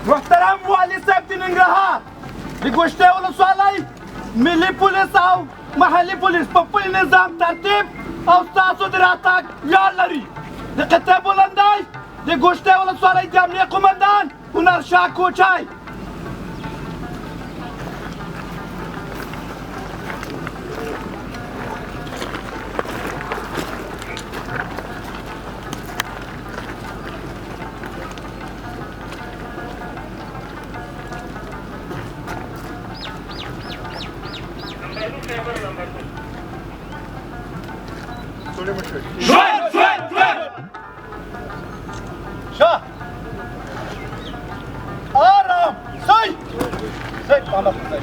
محترم والي صاحب د ننګرهار د ګوشتې ولسوالۍ ملي پولیس او محلي پولیس په پلي نظام ترتیب او ستاسو د راتګ ویاړ لري. د قطعې بلندی د ګوشتې ولسوالۍ د امنیې قومندان هنرشاه کوچی. شاه آرام سي سي پاله خدای.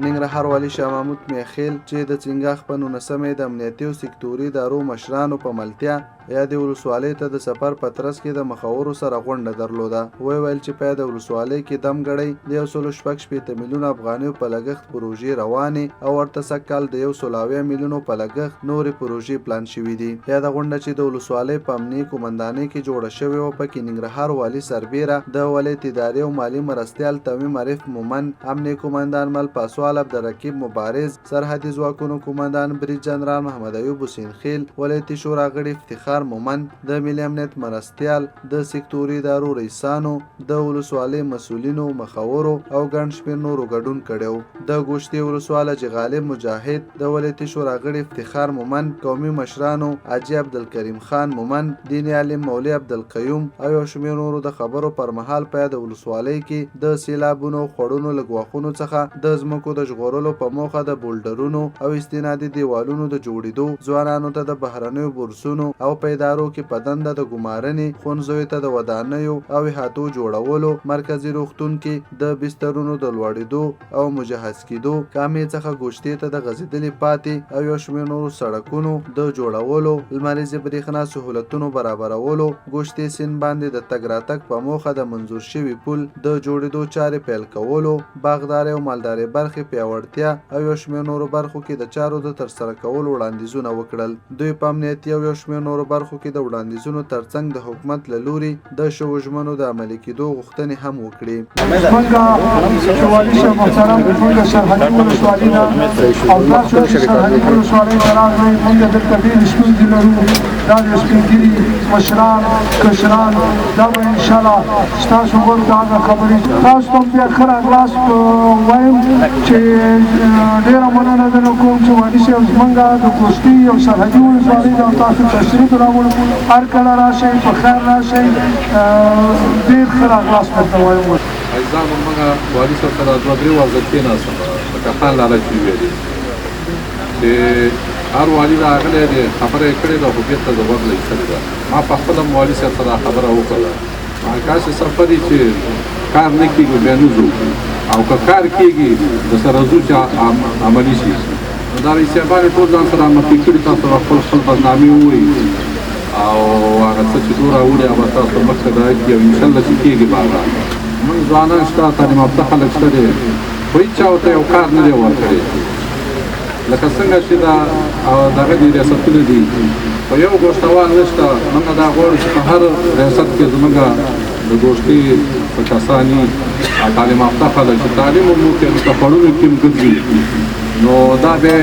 ننګرهار والي شاه محمود میاخېل چې د چنګاښ په 19مه د امنیتي او سکتوري ادارو مشرانو په ملتیا یادې ولسوالۍ ته د سفر په ترڅ کې د مخورو سره غونډه درلوده، وویل چې په یاده ولسوالۍ کې دم ګړۍ د 166 میلیونه افغانیو په لګښت پروژې روانې او ورته سږ کال د 170 میلیونو په لګښت نورې پروژې پلان شوې دي. یاده غونډه چې د ولسوالۍ په امنیې قومندانۍ کې جوړه شوې وه، پکې ننګرهار والي سربېره د ولایت ادارې او مالي مرستیال تمیم عارف مومند، امنیې قومندان مل پاسوال عبدالرقیب مبارز، سرحدي ځواکونو قومندان برید جنرال محمد ایوب حسین خیل، ولایتي شورا غړي افتخار مومند، د ملي امنیت مرستیال، د سکتوري ادارو رئیسانو، د ولسوالۍ مسؤلینو، مخورو او ګڼ شمېر نورو ګډون کړی و. د ګوشتې ولسوال حاجي غالب مجاهد، د ولایتي شورا غړي افتخار مومند، قومي مشرانو حاجي عبدالکریم خان مومند، دیني عالم مولوي عبدالقیوم او یو شمېر نورو د خبرو پر مهال په یاده ولسوالۍ کې د سیلابونو او خوړونو له ګواښونو څخه د ځمکو د ژغورلو په موخه د بولډرونو او استنادي دیوالونو د جوړېدو، ځوانانو ته د بهرنیو بورسونو او په ادارو کې په دنده د ګمارنې، ښوونځیو ته د ودانیو او احاطو جوړولو، مرکزي روغتون کې د بسترونو د لوړېدو او مجهز کېدو، کامې څخه ګوشتې ته د غځېدلي پاتې او یو شمېر نورو سړکونو د جوړولو، لمریزې برېښنا سهولتونو برابرولو، ګوشتې سیند باندې د تګ راتګ په موخه د منظور شوي پل د جوړېدو چارې پیل کولو، باغدارۍ او مالدارۍ برخې پیاوړتیا او یو شمېر نورو برخو کې د چارو د ترسره کولو وړاندیزونه وکړل. دوی په امنیتي او یو شمېر نورو برخو کې د وړاندیزونو ترڅنګ د حکومت له لوري د شوو ژمنو د عملي کېدو غوښتنې هم وکړې. زمونږ چې والي صاحب محترم زمونږ سرحدي ولسوالي ده او تاسو چې سرحدي ولسوالۍ ته راغلئ، مونږ دلته ډېرې ستونزې لرو. دا د سپین ږیري مشران کشران دا به انشاءالله ستاسو غوږ ته هغه خبرې تاسو ته هم بیا ښه راغلاست وایم چې ډېره مننه درنه کوم چې والي صاحب زمونږ د ګوشتې او سرحدي ولسوالۍ ده او تاسو تشریف راوړ. هر کله راشئ، په خیر راشئ، ډېر ښه راغلاست درته وایم. عزیزانو، موږ والي صاحب سره دوه درې ورځې کېناستم، لکه خان لالا چې ویلي چې هر والي راغلی دی، خبره یې کړې ده، خو بېرته د غوږ له ایستلې ده. ما په خپله هم والي صاحب سره خبره وکړه، ما کاسې سفر یې چې کار نه کېږي بیا نه ځو، او که کار کېږي د سره ځو چې عملي شي. نو دا رئیس صاحبان ټول ځان سره مخکې کړي، تاسو به خپل خپل برنامې ووایي او هغه څه چې دوی راوړي هغه تاسو مخکې راکړي او انشاءالله چې کېږي به هغه. موږ ځوانان شته، تعلیم یافته خلک شته دی، خو هېچا ورته یو کار نه دی ورکړی. لکه څنګه چې دا دغه دي ریاستونه دي، خو یو ګوشتوال نشته. موږ دا غواړو چې په هر ریاست کې زموږ د ګوشتې څه کسان وي او تعلیم یافته خلک چې تعلیم هم وکړي، په خوړونو کې هم ګرځي، نو دا به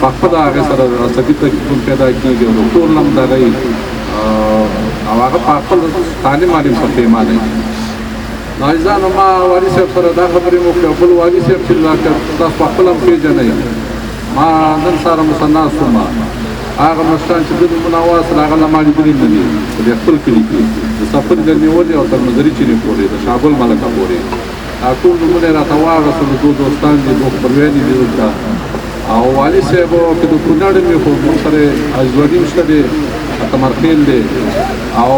په خپله هغې سره عصبي تکلیف هم پیدا کېږي او د کور نه هم دغه او هغه په خپل تعلیم باندې هم پښېمانه وي. عزیزانو، ما والي صاحب سره دا خبرې مو وکړې او بل والي صاحب چې تاسو په خپله هم پېژنئ، ما نن سهار هم ورسره ناست وم. هغه مشران چې ده نومونه واخیستل هغه له ما لیدلي نه دي، په دې خپل کلي کې د سفري له نیولې او تر مزري چینې پورې، د شابل ملکه پورې، دا ټول نومونه یې راته واخیستل. دوه دوستان دي، دوه خپلوان دي دلته. او والي صاحب که د کونړ هم وي، خو موږ سره عزیزولي هم شته دی، اتمرخېل دی او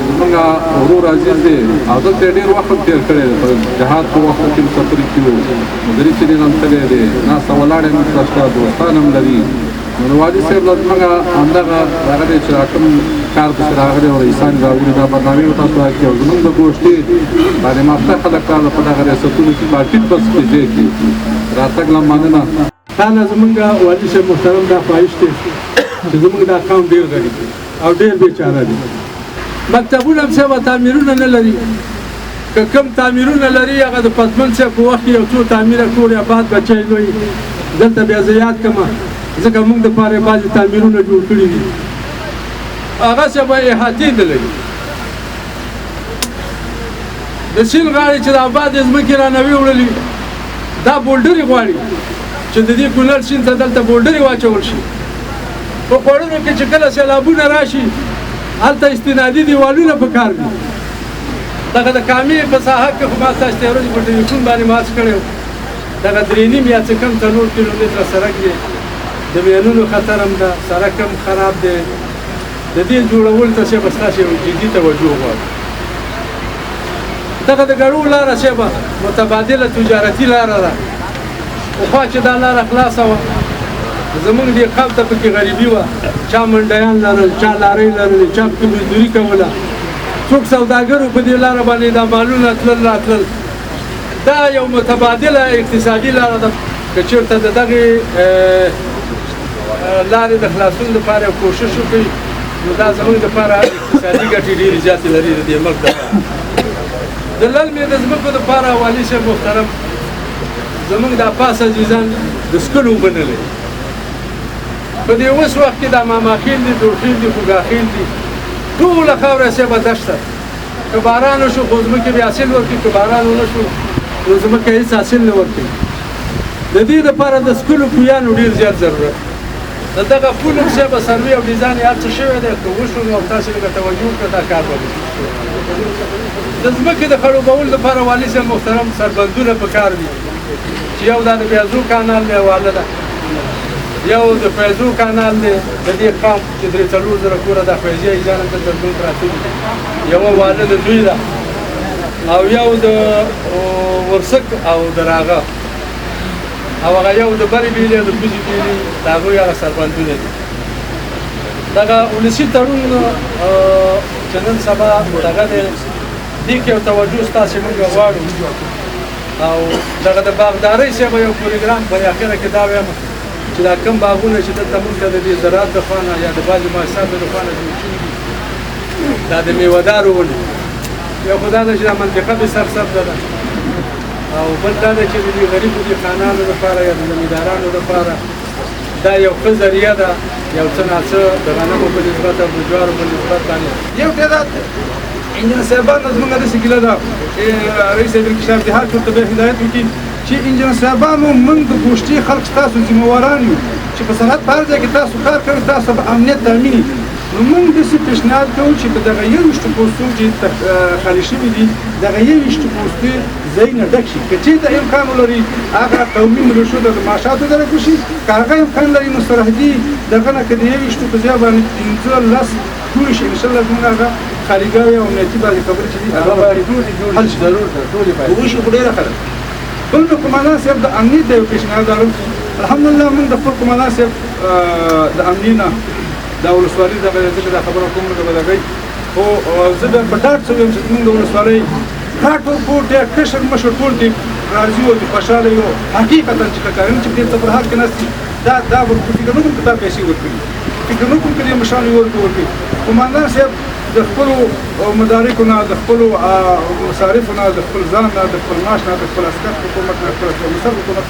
زموږ ورور عزیز دی او دلته یې ډېر وخت هم تېر کړی دی. په جهاد په وخت کې هم سفري کې و، مزري چینې نه هم تللی دی، ناسته ولاړه هم ورسره شته، دوستان هم لري. نو والي صاحب له زموږ همدغه دغه دی چې کوم کار پسې راغلی او رئیسان یې راوړي، دا برنامې به تاسو راکړي. او زموږ د ګوشتې تعلیم یافته خلک راغله په دغه ریاستونو کې په ټیټ بس کې ځای کې راتګ له مننه. تانه زمونږ والي صاحب محترم دا خواهش دی چې زمونږ دا قوم ډېر غریب دی او ډېر بېچاره دی. مکتبونه هم صاحب تعمیرونه نه لري، که کوم تعمیرونه لري هغه د پتمن صاحب په وخت کې یو څو تعمیره کور آباد بچی لوی دلته بیا زه یاد کړم، ځکه موږ دپاره یې بعضې تعمیرونه جوړ کړي دي، هغه صاحب احاطې نه لري. د سیند غاړې چې د آبادې ځمکې رانوي وړلي، دا بولډرې غواړي چې د دې کونړ سیند ته دلته بولډرې واچول شي. په خوړونو کې چې کله سیلابونه راشي هلته استنادي دیوالونه پکار دي. دغه د کامې په ساحه کې خو ما تاسو ته ورځ په ټلیفون باندې ماس کړی و، دغه 3.5 یا څه کم 4 کیلومتره سړک دی، د مینونو خطر هم ده، سړک هم خراب دی. د دې جوړولو ته صاحب ستاسو یو جدي توجه غواړو. دغه د ګړو لاره صاحب متبادله تجارتي لاره ده، پخوا چې دا لاره خلاصه وه زمونږ دې قوم ته پکې غریبي وه، چا منډیان لرل، چا لارۍ لرلې، چا پکې مزدوري کوله، څوک سوداګرو په دې لاره باندې دا مالونه تلل راتلل. دا یو متبادله اقتصادي لاره ده. که چېرته د دغې لارې د خلاصون لپاره یو کوشش وکړي نو دا زمونږ دپاره اقتصادي ګټې ډېرې زیاتې لري د دې ملک دپاره. د للمې د ځمکو دپاره والي صاحب محترم زمونږ دا پاس عزیزان د څکلو اوبه نه لري. په دې اوس وخت کې دا ماماخېل دي، دوړخېل دي، خوږاخېل دي، ټوله خاوره صاحب دښته. که باران وشو خو ځمکې بیا حاصل ورکړي، که باران ونه شو نو ځمکه هېڅ حاصل نه ورکوي. د دې دپاره د څکلو پویانو ډېر زیات ضرورت. د دغه پول هم صاحب سروې او ډیزاین یې هر څه شوی دی، که وشو نو تاسې لږه توجه وکړه دا کار به وشي. د ځمکې د خړوبولو دپاره والي صاحب محترم سربندونه پکار دي چې یو دا د بیازو کانال دی واله ده، یو د فیضو کانال دی د دې قوم چې 3-4 زره کوره دا فیضي عزیزان هم دلته زموږ پراته دي، یوه واله د دوی ده او یو د ورسک او د راغه او هغه یو د برې بیلې او د کوزې بیلې، د هغوی هغه سربندونه دي. دغه ولسي تړون چې نن سبا دغه دی، دې کې یو توجه ستاسې موږ غواړو. او دغه د باغدارۍ صاحب یو پروګرام په اخره کې دا وایم چې دا کوم باغونه چې دلته موږ ته د دې زراعت د خوا نه یا د بعضې مؤسساتو د خوا نه جوړ شوي دي، دا د میوهدارو ونې، یو خو دا ده چې دا منطقه به سرسبزه ده، او بل دا ده چې د دې غریبو دهقانانو دپاره یا د زمیندارانو دپاره دا یو ښه ذریعه ده، یو څه ناڅه د غنمو په نسبت او د جوارو په نسبت باندې. یو تعداد انجنیر صاحبان زمونږ داسې ګیله ده چې رئیس صاحب انکشاف دهات ورته بیا هدایت وکړي چې انجنیر صاحبانو موږ د ګوشتې خلک ستاسو ذمهواران یو چې په سرحد په هر ځای کې تاسو کار کوئ، تاسو به امنیت تامین. نو موږ داسې پیشنهاد کوو چې په دغه 21 پوستو چې خالي شوي دي، دغه 21 پوستې ځایونه ډک شي. که چېرته امکان ولري هغه قومي ملیشو ته د معاشاتو درک وشي، که هغه امکان لري نو سرحدي دغه نه که د 21 په ځای باندې 15 لس جوړ شي، انشاءالله زموږ هغه خالیګاوې او امنیتي بعضې خبرې چې دي هغه به حل شي. ضرور ده، ټولې باید وشي، خو ډېره ښه ده. بل د قومندان صاحب د امنیت یو پیشنهاد لرم. الحمدلله موږ د خپل قومندان صاحب د امنیت نه دا ولسوالي دغه ځکه دا خبره کوم نه به لګوي، خو زه بیا په ډاډ څه ویم چې زموږ د ولسوالۍ غټ ورکوټ یا کشر مشر ټول دې راضي او دې خوشحاله یو. حقیقتاً چې ښه کار نه چې په دې تفرهات کې ناست دي، دا ورکوټ فکر نه کوم که تا پیسې ورکړي، فکر نه کوم که دې مشرانو یو روپۍ ورکړي. قوماندان صاحب د خپلو مدارکو نه، د خپلو مصارفو نه، د خپل ځان نه، د خپل معاش نه، د خپل عسکر په کومک نه، خپل عسکر په کومک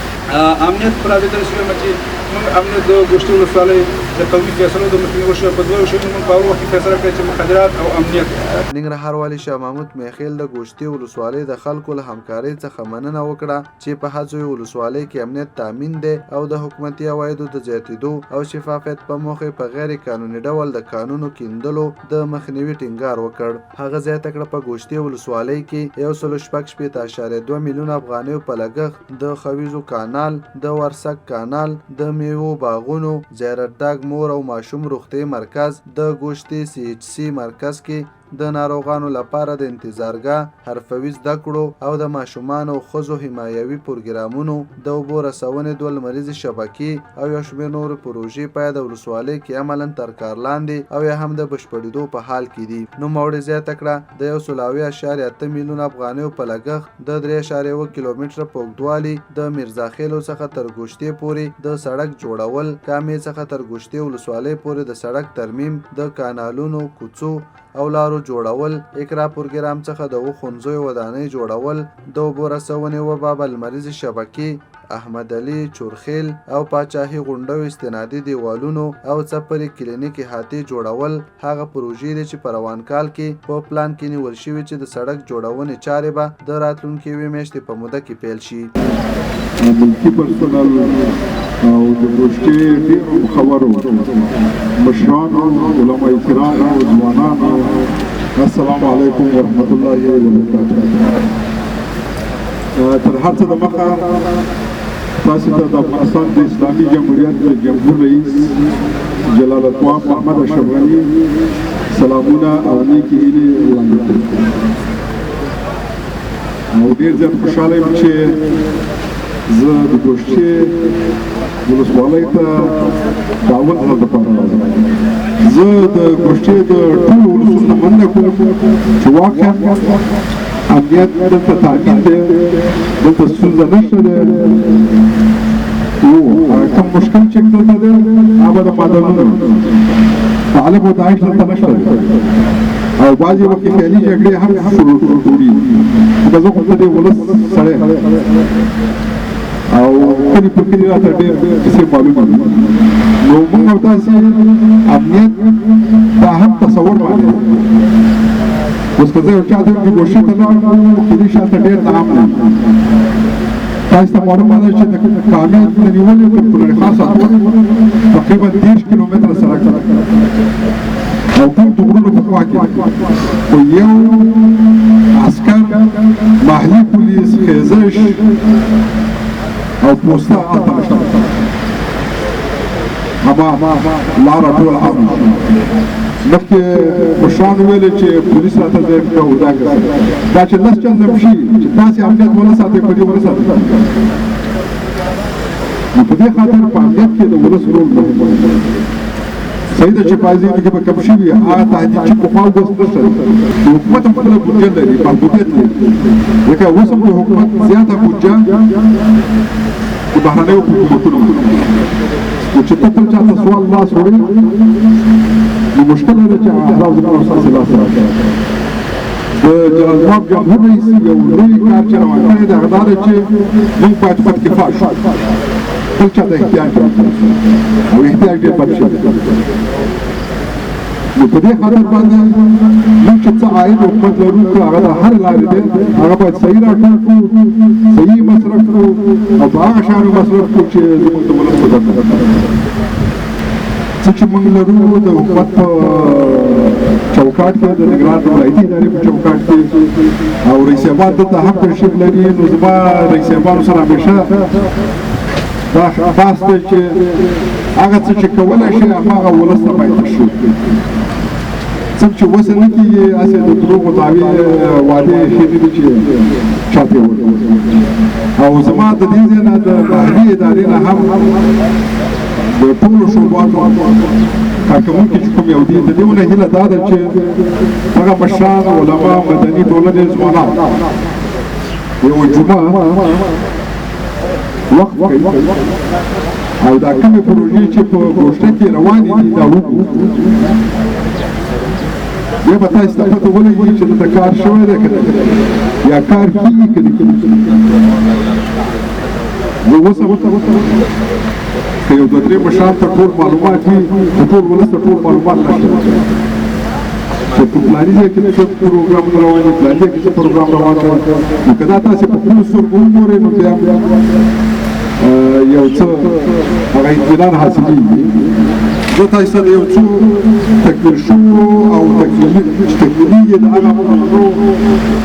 امنیت پر رابطه شوی چې موږ امنیت د ګوشتې ولسوالۍ د قومي فیصلو د مخنیوي شو په دوو شیانو موږ په هر وخت کې فیصله کړې چې مخدرات او امنیت. ننګرهار والي شاه محمود میاخېل د ګوشتې ولسوالۍ د خلکو له همکارۍ څخه مننه وکړه چې په هڅو یې ولسوالۍ کې امنیت تامین دی او د حکومتي عوایدو د زیاتېدو او شفافیت په موخه یې په غیر قانوني ډول د کانونو کیندلو د مخنیوي ټینګار وکړ. هغه زیاته کړه، په ګوشتې ولسوالۍ کې 166.2 میلیونه افغانیو په لګښت د خویزو کانال، د ورسک کانال، د میوو باغونو، زیارتداګ مور او ماشوم روغتیايي مرکز، د ګوشتې سي ایچ سي مرکز کې د ناروغانو لپاره د انتظارګاه، حرفوي زده کړو او د ماشومانو او ښځو حمایوي پروګرامونو، د اوبو رسونې دوه لمریزې شبکې او یو شمېر نورې پروژې په یاده ولسوالۍ کې عملاً تر کار لاندې او یا هم د بشپړېدو په حال کې دي. نوموړي زیاته کړه، د 170.8 میلیونه افغانیو په لګښت د 3.7 کیلومتره په اوږدوالي د میرزاخېلو څخه تر ګوشتې پورې د سړک جوړول، کامې څخه تر ګوشتې ولسوالۍ پورې د سړک ترمیم، د کانالونو، کوڅو او لارو جوړول، اقرا پروګرام څخه د اوو ښوونځیو ودانۍ جوړول، د اوبو رسونې اووه بابه لمریزې شبکې، احمد علي چورخېل او پاچاهي غونډیو استنادي دېوالونو او څپرې کلینیک احاطې جوړول هغه پروژې دي چې په روان کال کې په پلان کې نیول شوي چې د سړک جوړونې چارې به د راتلونکې یوې میاشتې په موده کې پیل شي. ملکي پرسونل او د ګوشتې ډېرو مخورو مشرانو، علماء کرامو، ځوانانو، السلام علیکم ورحمت الله وبرکاته. تر هر څه د مخه تاسو ته د افغانستان د اسلامي جمهوریت د جمهور رئیس جلالتمآب محمد اشرف غني سلامونه او نیکې هیلې وړاندې کوم او ډېر زیات خوشحاله یم چې زه د ګوشتې ولسوالۍ ته د اول ځل لپاره راځم. زه د ګوشتې د ټولو ولسونو نه مننه کوم چې واقعا امنیت دلته تامین دی، دلته ستونزه نشته دی. او کوم مشکل چې دلته دی هغه د معدنونو طالب او داعش دلته نشته دی او بعضې وخت کې خیالي جګړې هم شروع کړي. ځکه زه خو د دې ولس سړی او کلي په کلي راته ډېر کیسې معلومې دي. نو موږ او تاسې امنیت دا هم تصور باندې اوس که زه یو چا ته چې ګوشې ته لاړم کلي شاته ډېر ناامنه دي. تاسو ته معلومه ده چې د کامې نه نیولې تر کونړ خاصه پورې تقریبا 30 کیلومتره سړک او ټول د غرونو په خوا کې، خو یو عسکر، محلي پولیس، خیزش او پوسته هلته نشته. اما لاره ټول عام مخکې مشران ویل چې پولیس راته ځای کوو، دا دا چې لس چنده شي چې تاسې امنیت ونه ساتئ، په دې ونه ساتئ. نو په دې خاطر په امنیت کې د ولس رول مهم دی. صحیح ده چې بعضې کې به کم شوي، هغه تهدید چې پخوا اوس نشته. د حکومت هم خپله بودجه لري، محدودیت لري، ځکه اوس هم د حکومت زیاته بودجه د بهرنیو حکومتونو. نو چې ته بل چا ته سوال لاس وړې نو مشکله ده چې هغه زموږ او ستاسې لاس راکړي. د جلالتمآب جمهور رئیس یو لوی کار چې روان کړی دی هغه دا دی چې موږ باید خودکفا شو، بل چا ته احتیاج نه او احتیاج ډېر بد شی دی. نو په دې خاطر باندې موږ چې څه عاید حکومت لرو که هغه د هر لارې دی هغه باید صحیح راټول کړو، صحیح مصرف کړو او په هغه شیانو مصرف کړو چې زموږ د ولس په ګټه. څه چې موږ لرو د حکومت په چوکاټ کې، د ننګرهار د ولایتي ادارې په چوکاټ کې، او رئیس صاحبان دلته هم تشریف لري. نو زما رئیس صاحبانو سره همیشه دا بحث دی چې هغه څه چې کولی شي هماغه ولس ته باید تشریح کړي. څوک چې وسه نه کېږي هسې د دروغو دعوې وعدې ښې نه دي چې چاته یې ورکړي. او زما د دې ځای نه د محلي ادارې نه هم د ټولو شعباتو کارکوونکي چې کوم یو دي د دې ونه هیله دا ده چې دغه مشران، علما، مدني ټولنې، ځوانان یوه جمعه وخت کوي. او دا کومې پروژې چې په ګوشته کې روانې دي دا وګورو. بیا به تاسو ته پته ولګي چې دلته کار شوی دی که نه یا کار کېږي که نه کېږي. زه اوس که یو دوه درې مشران ته ټول معلومات وي، خو ټول ولس ته ټول معلومات نشته چې په فلاني ځای کې څه پروګرامونه روان دي، فلاني ځای کې څه پروګرام روان دی. نو که دا تاسې په خپلو سترګو وګورئ نو بیا یو څه هغه اطمینان حاصلېږي. زه تاسو ته د یو څو تکمیل شوو او چې تکمیلېږي د هغه پروژو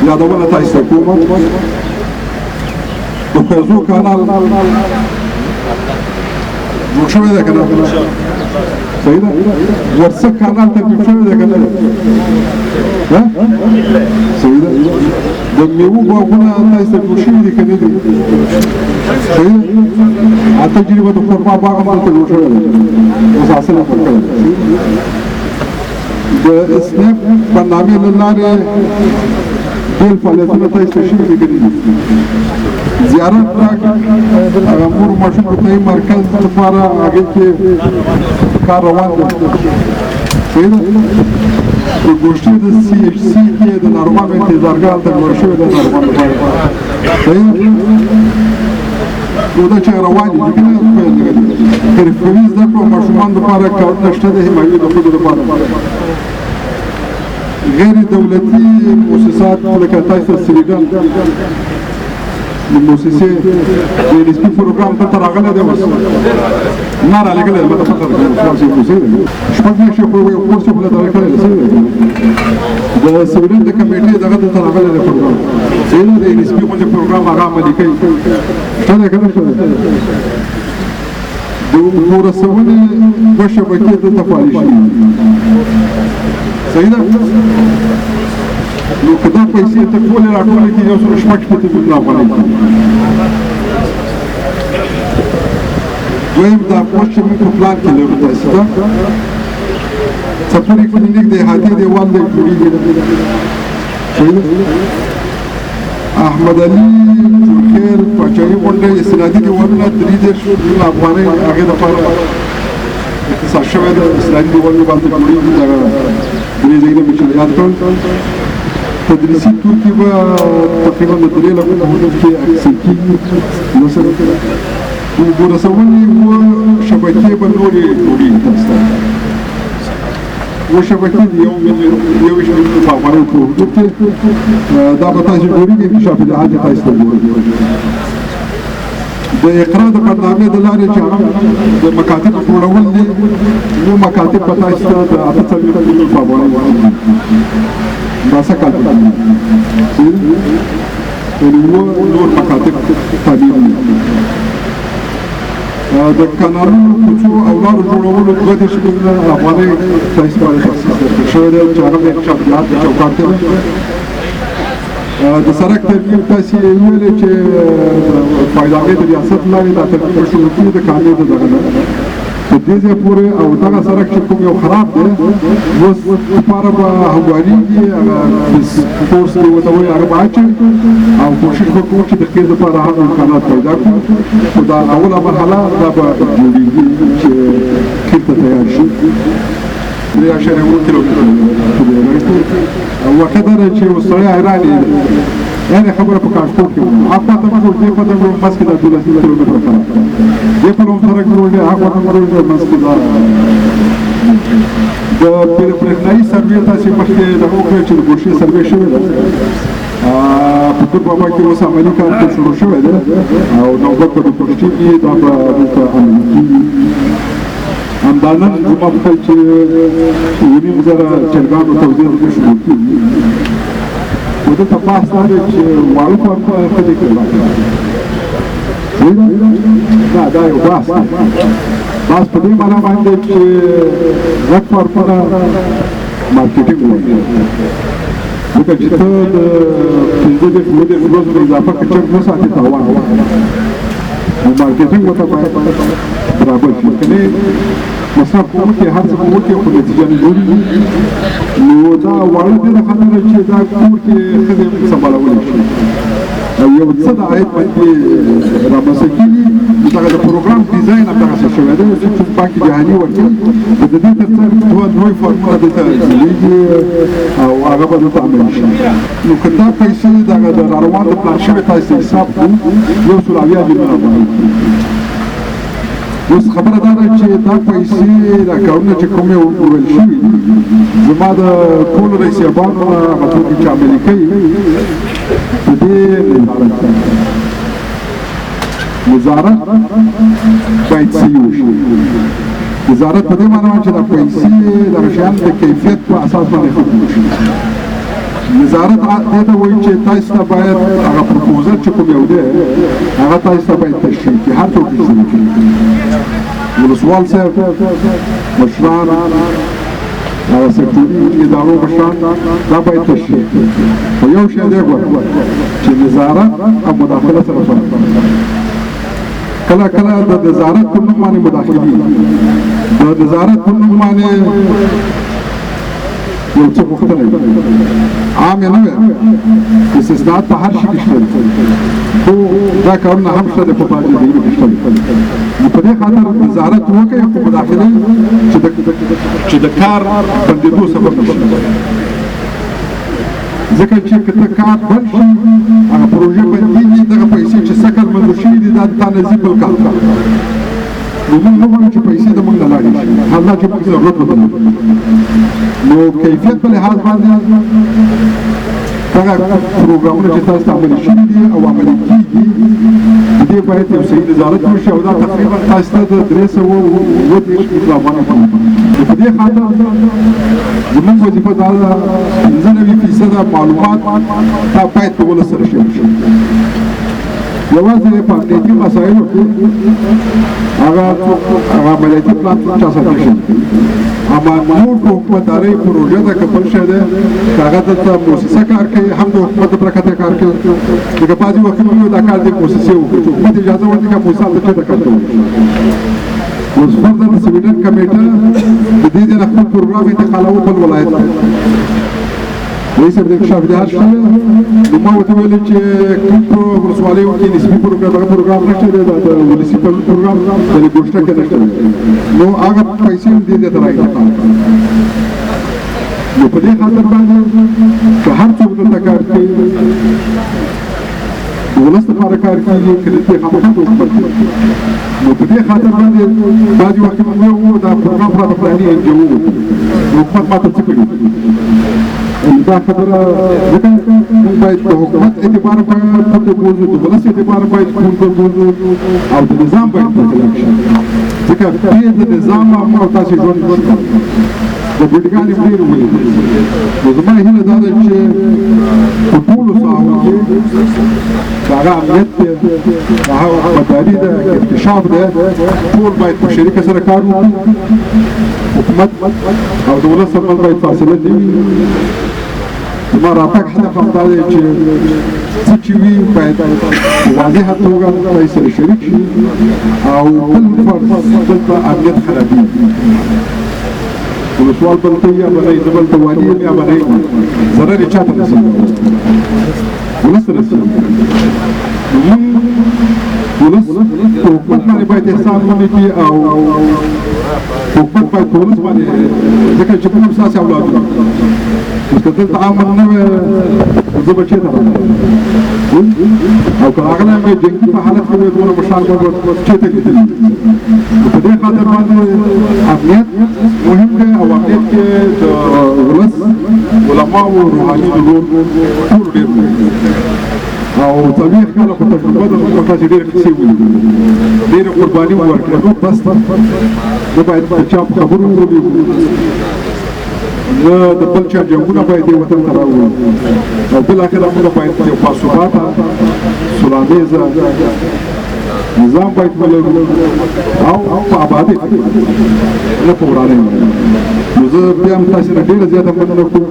یادونه تاسو ته کوم. د خویزو کانال جوړ شوی دی که نه؟ صحیح ده. ورسک کانال تکمیل شوی دی که نه؟ صحیح ده. د میوو باغونه تاسو ته جوړ شوي دي که نه دي؟ صحیح ده. اته جریبه د خرما باغ هم دلته جوړ شوی دی، اوس حاصل هم ورکړی دی. د اسنیپ برنامې له لارې ډېر فعالیتونه تاسو ته شوي دي که نه دي؟ زیارت ټاک هغه مور ماشوم روغتیايي مرکز لپاره هغې کې کار روان دی. صحیح ده. د ګوشتې د سي ایچ سي کې د ناروغانو انتظارګاه هلته جوړه شوې ده ناروغانو لپاره. صحیح ده. نو دا چې روان دي که نه پیل دي. حرفوي زده کړو ماشومانو لپاره کارونه شته د حمایوي د ښځو لپاره. غیر دولتي موسسات لکه تاسو ته سویډن د موسسې د این اس پي پروګرام دلته راغلی دی، اوس نه رالېږلی دی، ما ته پته ده چې موسسې دی. شپږ میاشتې خو یو کورس یې خو له دغه کړی دی. صحیح دی. د سویډن د کمېټې دغه دلته راغلی دی پروګرام. صحیح ده. د این اس پي غوندې پروګرام هغه عملي کوي. شته دی که نه شته دی؟ د اوبو رسونې دوه شبکې دلته فعالې شوي دي. صحیح ده. نو که دا پیسې ته ټولې راټولې کړي 166 میلیونه افغانۍ کېږي. دویم دا اوس چې موږ په پلان کې لرو تاسو ته څپري کلینیک د احاطې دیوال دی جوړېږي. صحیح ده. احمد علي چورخیل پاچاهي غونډه استنادي دیوالونه 33 میلیونه افغانۍ هغې دپاره اختصاص شوی دی. استنادي دیوالونه به هلته جوړېږي. دغه درې ځایونه مې چې یاد کړل. تدریسي توکي به تقریبا د 3 لکو په حدود کې اخیستل کېږي. مثلا د اوبو رسونې اووه شبکې به نورې جوړېږي. تاسو ته اووه شبکې د 21 میلیون په افغانیو په حدود کې دا به تاسو جوړېږي. انکشاف دهات یې تاسو ته جوړېږي. د اقرا د برنامې د لارې چې هغه د مکاتب جوړول دي، نو مکاتب به تاسو ته د 48 میلیون په افغانیو جوړېږي. دا څه کال په کېږي؟ یعنې اووه نور مکاتب تعمیر دي. د کانالونو، کوڅو او لارو جوړولو 32 میلیونه افغانۍ تاسو باندې تخصیص درکړل شوی دی چې هغه د انکشاف دهات په چوکاټ کې دی. د سړک ترمیم تاسې ویلې چې فایدامې د ریاست لارې دا ترمیم به شروع کړي د کامې د دغه نه په دې ځای پورې، او دغه سړک چې کوم یو خراب دی اوس لپاره به هموارېږي. هغه کورس دی ورته وایي هغه به اچوي او کوشش به کوو چې د قیر لپاره هم امکانات پیدا کړو. خو دا اوله مرحله دا به جوړېږي چې قیر ته تیار شي. 3.7 کیلومتره واقع دا ده چې اوس سړی حیران یې، یعنې خبره په کاشکوټ کې وه، هاخوا ته هم جوړ، دې خوا ته هم جوړ، منځ کې دا 12 کیلومتره خراب دی. دې پلو هم سړک جوړ دی، هاخوا ته هم جوړ دی، منځ کې دا د برېښنايي سروې تاسې مخکې دغه وکړه چې د ګوشې سروې شوې ده په دور بابا کې، اوس عملي کار پرې شروع شوی دی او نوبت به د ګوشتې وي، دا به دلته عملي کېږي. همدا نن زما په خیال چې 7,500 چرګانو توزیع دلته شروع کېږي. خو دلته بحث دا دی چې واړه فارمونه ښه دي که غټ؟ صحیح ده؟ نه، دا یو بحث دی. بحث په دې معنا باندې چې غټ فارمونه مارکیټینګ غواړي، ځکه چې ته د 35 37 ورځو نه اضافه که چرګ وساتې تاوان، نو مارکیټینګ ورته باید برابر شي، که نه مصرف به وکړي، هر څه به وکړي، خو نتیجه نه جوړېږي. نو دا واړه دې له خاطره چې دا کور کې ښځې سمبالولی شي. یو څه د عاید باندې رامنځته کېږي. دغه د پروګرام ډیزاین همدغسې شوی دی چې بانک جهاني ورکوي. د دې ترڅنګ دوه نوي فارمونه دلته جوړېږي او هغه به دلته عملي شي. نو که دا پیسې دغه د روان د پلان شوې تاسو حساب کړو 170 میلیونه افغانۍ. اوس خبره دا ده چې دا پیسې دا کارونه چې کومې ویل شوي دي، زما د ټولو رئیس صاحبانو نه هغه څوک چې عملي کوي په دې نظارت باید صحیح وشي. نظارت په دې معنی چې دا پیسې دغه شیان د کیفیت په اساس باندې ختم شي. نظارت دې ته وایي چې تاسو ته باید هغه پروپوزل چې کوم یو دی هغه تاسو ته باید تشریح کړي، هر څوک یې کړي، ولسوال صاحب، مشران، هغه سکتوري ادارو مشران، دا باید تشریح کړي. خو یو شی دی ګوره چې نظارت او مداخله سره فرق. کله کله د نظارت په نوم باندې مداخلې، د نظارت په نوم باندې یو څه غوښتنه وي، عام یې نه وي. استثناءات په هر شي کې شته، خو دا کارونه هم شته په بعضې ځایونو کې شته. نو په دې خاطر نظارت وکړئ، خو مداخلې چې د کار بندېدو سبب نه شي. ځکه چې که ته کار بند شي هغه پروژه بندېږي، دغه پیسې چې سږ کال منظور شوي دي دا تا نه ځي بل کال ته. نو موږ نه غواړو چې پیسې د موږ نه لاړې شي، حال دا چې موږ ضرورت ورته لرو. نو کیفیت په لحاظ باندې دغه پروګرامونه چې تاسو ته عملي شوي دي او عملي کېږي، د دې باید یو صحیح نظارت وشي. او دا تقریبا تاسو ته د 337 میلیونه افغانۍ پورې. نو په دې خاطر زموږ وظیفه دا ده 95% معلومات دا باید په ولس سره شریک شي. یوازې په امنیتي مسایلو کې هغه عملیاتي پلان څوک چا سره نه شریکوي، اما نور په حکومتدارۍ پروژه ده که بل شی دی که هغه دلته موسسه کار کوي، هم د حکومت د برکته کار کوي. لکه بعضې وختونه وي دا کار دې موسسې وکړي چې حکومت اجازه ورکړي که موسسه هلته چېرته کار کولی شي. اوس فرضاً د سویډن کمېټه د دې ځای نه خپل پروګرام انتقالوه بل ولایت ته، رئیس صاحب د انکشاف دهات شته، نو ما ورته ویل چې کوم په ولسوالیو کې نسبي پروګرام دغه پروګرام نشته دی، دا د ولسي پروګرام د ګوشته کې نشته دی، نو هغه پیسې هم دې ځای ته را انتقال کړه. نو په دې خاطر باندې که هر څوک دلته کار کوي د ولس لپاره کار کېږي، که د دې خامخا د حکومت دی. نو په دې خاطر باندې بعضې وخت موږ وو دا پروګرام راته فلاني این جي او وکړي، نو حکومت ماته څه کړي؟ دا خبره ځکه موږ باید د حکومت اعتبار پورته بوځو، د ولس اعتبار باید پورته بوځو او د نظام باید پورته لاړ شي. ځکه بې د نظام موږ او تاسې ژوند نشته. د بوډګانې ډېرې ولیدلې. نو زما هیله دا ده چې په ټولو ساحو کې که هغه امنیت دی، که هغه حکومتداري ده، که انکشاف دی، ټول باید په شریکه سره کار وکړو. حکومت او د ولس ترمنځ باید فاصله نه وي. زما راتګ هدف هم دا دی چې څه چې وي باید په واضحه توګه تاسو سره شریک شي او بل فرض دلته امنیت خرابېږي. ولسوال بل ته یا به نه، زه بل ته والي یم یا به نه یم، ضرر یې چا ته رسېږي؟ ولس ته رسېږي. نو موږ ولس په حکومت باندې باید احسان ونه کړي او حکومت باید په ولس باندې، ځکه چې موږ هم ستاسې اولادونه. اوس که دلته امن نه وی زه به چېرته راغلی او که راغلی یم جنګي په حالت کې وی دومره مشران به چېرته لیدلي. نو په دې خاطر باندې امنیت مهم دی او امنیت کې د ولس، علماو، روحانیونو رول ټول ډېر مهم دی. او 40 کاله خو تجربه ده، موږ تاسې ډېرې قصې ولیدلې، ډېرې قرباني مو ورکړې. نو بس ده، نه باید د چا په خبرو وغولېږو، نه د بل چا جنګونه باید دې وطن ته راوړو او بالاخره موږ باید یو باثباته سولهامیزه نظام باید ولرو او په آبادۍ نه په ورانۍ. نو زه بیا هم تاسې نه ډېره زیاته مننه کوم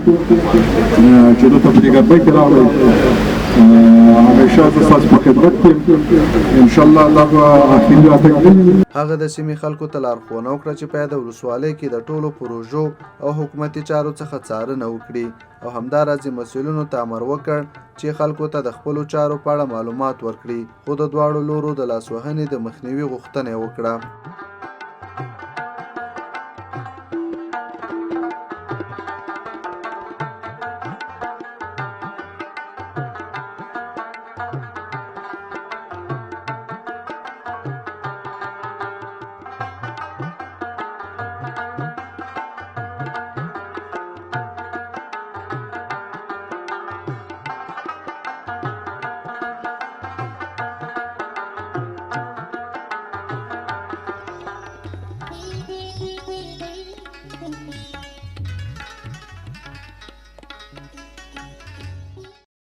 چې دلته په دې ګرمۍ کې راغلئ. هغه همیشه زه ستاسو په خدمت کې یم. انشاءالله دا به اخري راتګ نه وي. هغه د سیمې خلکو ته لارښوونه وکړه چې په یاده ولسوالۍ کې د ټولو پروژو او حکومتي چارو څخه څارنه وکړي او همداراز یې مسؤلینو ته امر وکړ چې خلکو ته د خپلو چارو په اړه معلومات ورکړي، خو د دواړو لورو د لاسوهنې د مخنیوي غوښتنه یې وکړه.